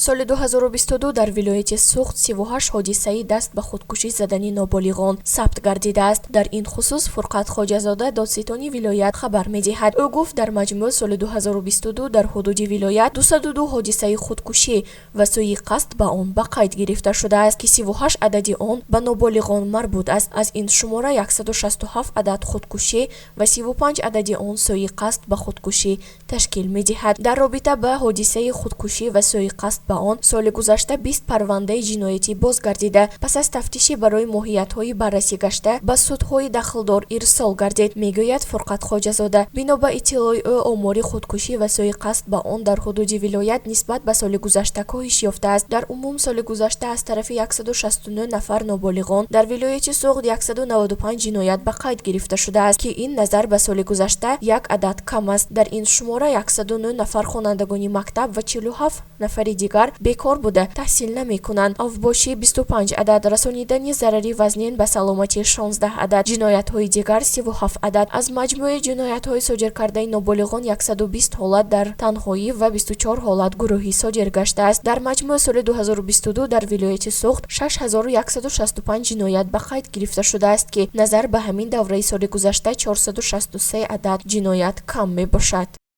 Соли 2022 дар вилояти Суғд 38 ҳодисаи даст ба худкушӣ задани ноболиғон сабт гардидааст. Дар ин хусус Фурқат Хоҷазода, додситони вилоят, хабар медиҳад. Ӯ гуфт, дар маҷмӯъ соли 2022 дар ҳудуди вилоят 202 ҳодисаи худкушӣ ва сӯиқасд ба он ба қайд гирифта шудааст, ки 38 адади он ба ноболиғон марбут аст. Аз ин шумора 167 адад худкушӣ ва 35 адади он сӯиқасд ба худкушӣ ташкил медиҳад. Дар робита ба ҳодисаи худкушӣ ва сӯиқасд ба он соли гузашта 20 парвандаи ҷиноятӣ боз гардида, пас аз тафтиши барои моҳиятҳои баррасӣ гашта ба судҳои дахлдор ирсол гардид, мегӯяд Фурқат Хоҷазода. Бино ба иттилои ӯ, омори худкушӣ ва сӯиқасд ба он дар ҳудуди вилоят нисбат ба соли гузашта коҳиш ёфтааст. Дар умум соли гузашта аз тарафи 169 нафар ноболиғон дар вилояти Суғд 195 ҷиноят ба қайд гирифта шудааст, ки ин назар ба соли гузашта як адад кам аст. Дар ин шумора 109 нафар хонандагони мактаб ва 47 нафари дигар бекор буда, таҳсил намекунанд. Авбошӣ 25 адад, расонидани зарари вазнин ба саломатӣ 16 адад, ҷиноятҳои дигар 37 адад. Аз маҷмӯи ҷиноятҳои содиркардаи ноболиғон 120 ҳолат дар танҳоӣ ва 24 ҳолат гурӯҳӣ содир гаштааст. Дар маҷмӯъ соли 2022 дар вилояти Суғд 6165 ҷиноят ба қайд гирифта шудааст, ки назар ба ҳамин давраи соли гузашта 463 адад ҷиноят кам мебошад.